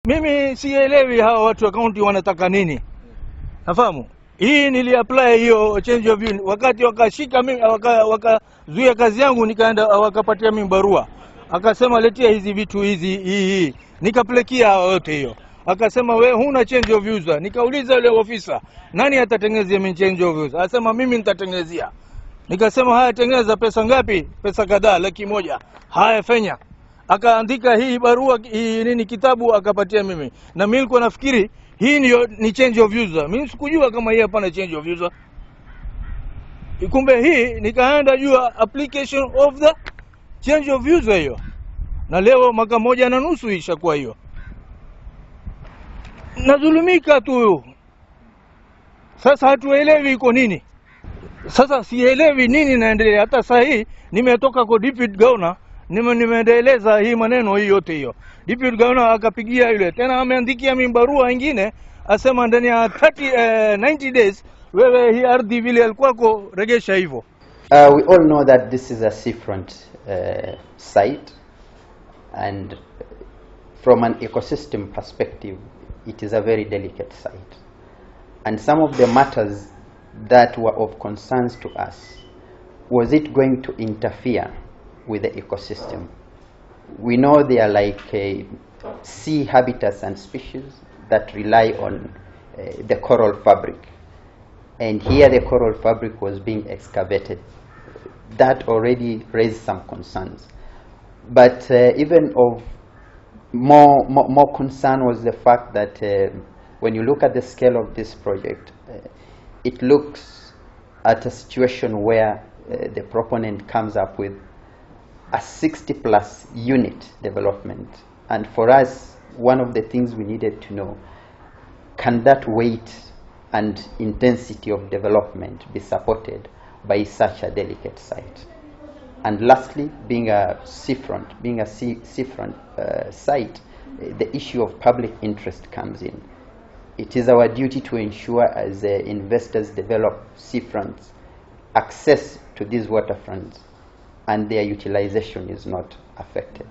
Mimi sielewi hawa watu wa kaunti wanataka nini. Nafahamu hii niliapply hiyo change of use wakati wakashika mimi, wakazuia kazi yangu, nikaenda wakapatia mimi barua, akasema letea hizi vitu hizi hii, nikapelekia hawa yote hiyo, akasema we huna change of user. Nikauliza yule ofisa, nani atatengenezea mimi change of user? Akasema mimi nitatengenezea. Nikasema haya, tengeneza, pesa ngapi? Pesa kadhaa, 100,000. Haya, fanya. Akaandika hii barua hii nini kitabu akapatia mimi, na mimi nilikuwa nafikiri hii ndio ni change of user. Mimi sikujua kama hii hapana change of user, kumbe hii nikaenda jua application of the change of user hiyo, na leo mwaka 1.5 ishakuwa hiyo. Nadhulumika tu sasa, hatuelewi iko nini. Sasa sielewi nini naendelea. Hata saa hii nimetoka kwa deputy governor, nimeendeleza hii maneno hii yote hiyo. Deputy governor akapigia yule tena, ameandikia mimi barua ingine, asema ndani ya 90 days wewe hii ardhi vile alikuwako regesha hivyo. We all know that this is a seafront site, and from an ecosystem perspective, it is a very delicate site. And some of the matters that were of concerns to us, was it going to interfere with the ecosystem? We know they are like sea habitats and species that rely on the coral fabric. And here the coral fabric was being excavated. That already raised some concerns. But even of more concern was the fact that when you look at the scale of this project, it looks at a situation where the proponent comes up with a 60 plus unit development. And for us, one of the things we needed to know, can that weight and intensity of development be supported by such a delicate site? And lastly, being a seafront, being a seafront site, the issue of public interest comes in. It is our duty to ensure as investors develop seafronts, access to these waterfronts and their utilization is not affected.